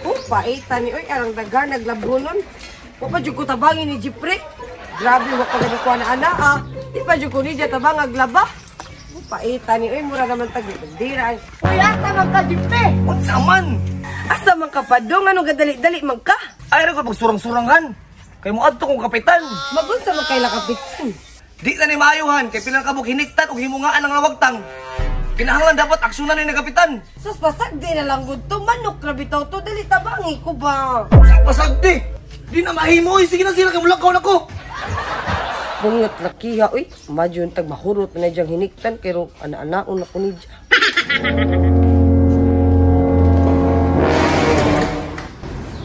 Oh, paita ni oy arang daghan naglabhonon. Wa pa jud ko tabangin ni Jeffrey. Grabe wa pa gani ko ana ana ah. Di pa jud ko ni tabang aglaba. Oh, paita ni oy mura naman tag bandira. Uy, asa man ka Jeffrey? Unsa man? Asa man ka padong anong gadali-dali man ka? Ay ra ko pagsurang-surangan. Kay moadto kong kapitan. Magunsa man kay la kapitan? Di na ni maayuhan kay pila ka buk hiniktan og himungaan ang lawagtang. Kinahanglan dapat aksyonan ni kapitan. Sus pasagdi na lang gud to manok ra bitaw to dali tabangi ko ba. Pasagdi. Di na mahimo oy, sige na sila kay mulakaw nako. Bungot lakiha oy, imagine tag mahurot na diyang hiniktan pero ana-anaon na ko ni dya.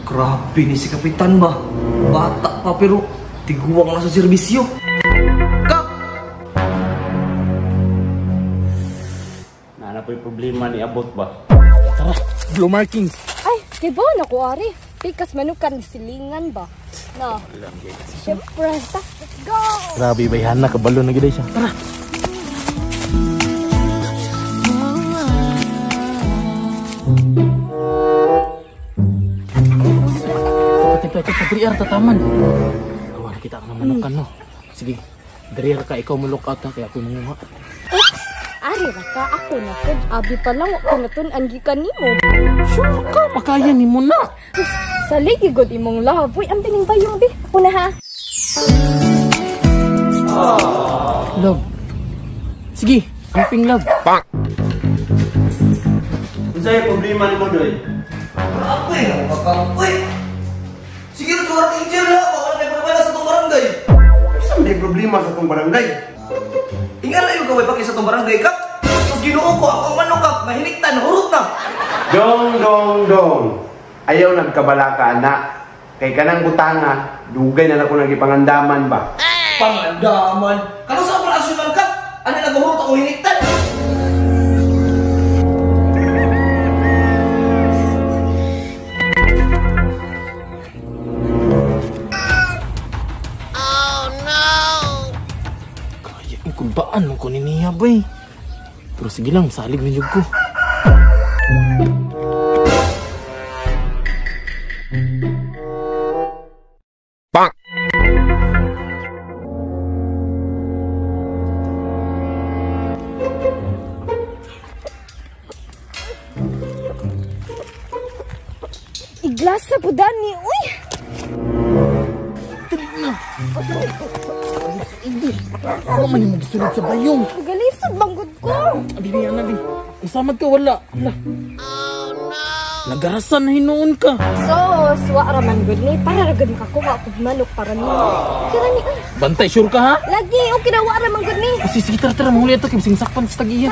Grabe ni si kapitan ba? Bata pa pero tiguang na sa serbisyo. Kap! Naana po'y problema ni Abot ba? Tara, blue markings. Ay, di ba na ko ari? Pikas manukan silingan ba? No. Siyempre, ta, let's go! Grabe bayhan na kabalo na gid siya. Tara. Pati pa diri tataman. Awa kita ka ng manukan no. Sige, diri ka ikaw mo look out ha kaya ako manguha. Oops, ari ra ka ako na pod. Abi pa lang wa ko natun-an gikan nimo. Sure ka, makaya nimo na. Saligi gud imong love. Uy, ang pining bayong bi. Ako na ha. Love. Sige, amping love. Pak. Unsay problema nimo doy? Grabe, makapoy. Sige, tuwar angel na ako. Wala kay problema sa tong barangay. Unsa may problema sa tong barangay? Ingat lang yung gawin pa sa tong barangay kap. Tapos Ginoo ko, ako manok kap, mahiniktan, hurot na. Dong, dong, dong. Ayaw nagkabala ka na. Kay kanang butanga, dugay na lang ko nagipangandaman ba? Pangandaman? Kano sa akong asuman kap? Ano nagahurot ako hiniktan? Kaya kung baan mo ko ni niya bay. Pero sige lang, salig na ko. Bang! Iglasa po dani, uy! Dali na! Ako man yung magsulod sa bayong. Galisod banggod ko. Abi, ana, abi. Usamad ka, wala. Wala. Oh, no! Nagarasan na hinuon ka. So, suwa raman gud ni. Para ra gud makakuha ako manok para nimo. Kira ni, uy. Bantay, sure ka ha? Lagi, okay na, wa raman gud ni. O, sige, tara, tara. Mahuli ito. Kaya sakpan sa tag-iya.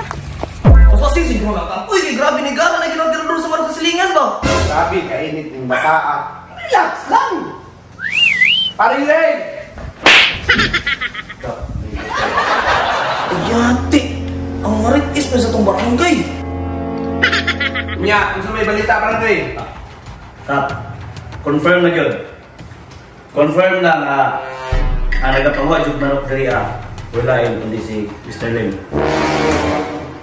Kasi siguro na ka. Uy, grabe ni Gara na ginagdaro sa manok sa silingan ba? Grabe, kainit ng bata. Relax lang! Parileg! Ayate! Ang marit is pa sa itong barangay! Nya, kung may balita barangay? Kap, confirm na yun. Confirm na nga ang nagapanguha yung manok diri ah. Wala yun kundi si Mr. Lim.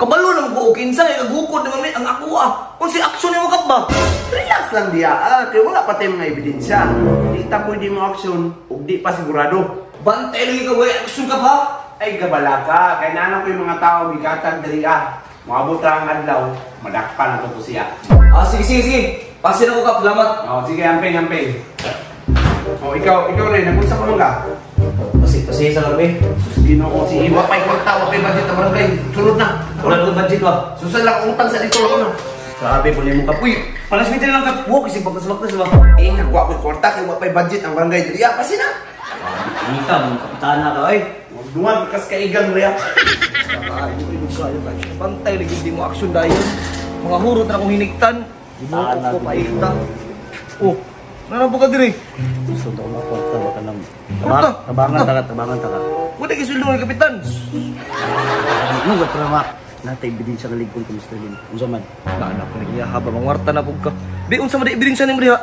Kabalo lang ko, kinsa, nagukod naman ang ako ah. Kung si action ni mo kap ba? Relax lang diya ah, kaya wala pa tayong mga ebidensya. Di ta pwede mo action, ug di pa sigurado. Bantay lagi ka, way action ka pa? Ay, gabala ka. Kaya naano ko yung mga tao, bigatag diri ah. Moabot ra ang adlaw, madakpan na to siya. Ah, sige, sige, sige. Pasin ako kap, salamat. Oh, sige, amping, amping. Oh, ikaw rin, nagunsa pa man ka? Pasi sa karbe. Sus, Ginoo, si Iwa pa'y kwarta, wa pa'y budget na barangay. Sunod na. Wala na budget ba? Susan lang utang sa dito lang. Grabe, puli mo ka. Uy, palasmitin lang ka. Wow, kasi pagkasabak na ba? Eh, nagwa ko'y kwarta, kaya wa pa'y budget ang barangay. Diri, ah, pasin na. Ika, mong kapitana ka, ay. Duwag, kas kaigang riya. Bantay, lagi di mo action dahil. Mga hurot na akong hiniktan. Ginoo ko, paita. Oh, nanampo ka diri. Gusto daw na kwarta, baka lang. Kwarta? Tabangan taka, tabangan taka. Wala kay sweldo ni kapitan. Ano ba pero ma? Natay ebidensya nga ligpon ko Mr. Lim. Unsa man? Naanap ko niya haba mangwarta na pug ka. Bi unsa man di ebidensya nimo diha?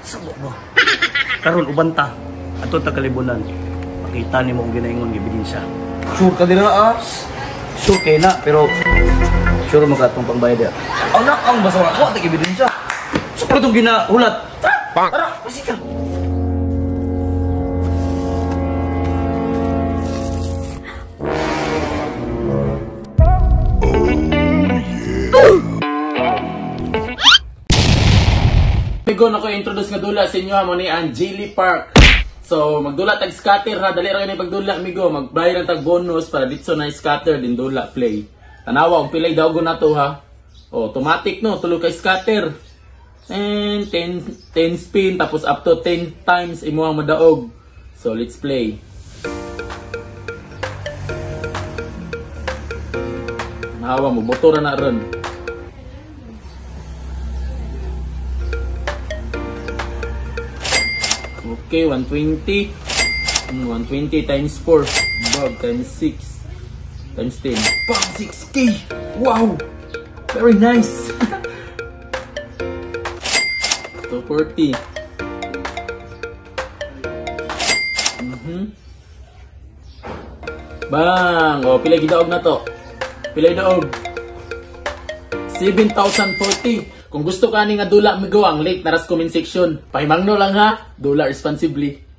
Sabo ba? Karon uban ta. Ato ta kalibunan. Makita nimo ang ginaingon nga ebidensya. Sure ka dira ah. Sure kay na pero sure mo ka atong pangbayad diha. Anak ang basta wala ko atay ebidensya. Ano itong ginahulat? Tara! Tara! Pasika! Migo na ko introduce nga dula sa inyo ha, mo ni ang Jilly Park. So magdula tag scatter ha, dali ra ni pagdula migo, magbayad ang tag bonus para ditso na scatter din dula play. Tanawa og pilay dawgon na to ha. Oh, automatic no, tulo ka scatter. And 10 10 spin tapos up to 10 times imo ang madaog. So let's play. Tanawa mo motor na ron. Okay, 120. 120 times 4. Bug times 6. Times 10. Bang! 6K! Wow! Very nice! 240. Bang! O, pilay gidaog na to. Pilay daog. 7,040. Kung gusto ka ni nga dula migo, ang link naras comment section. Pahimangno lang ha. Dula responsibly.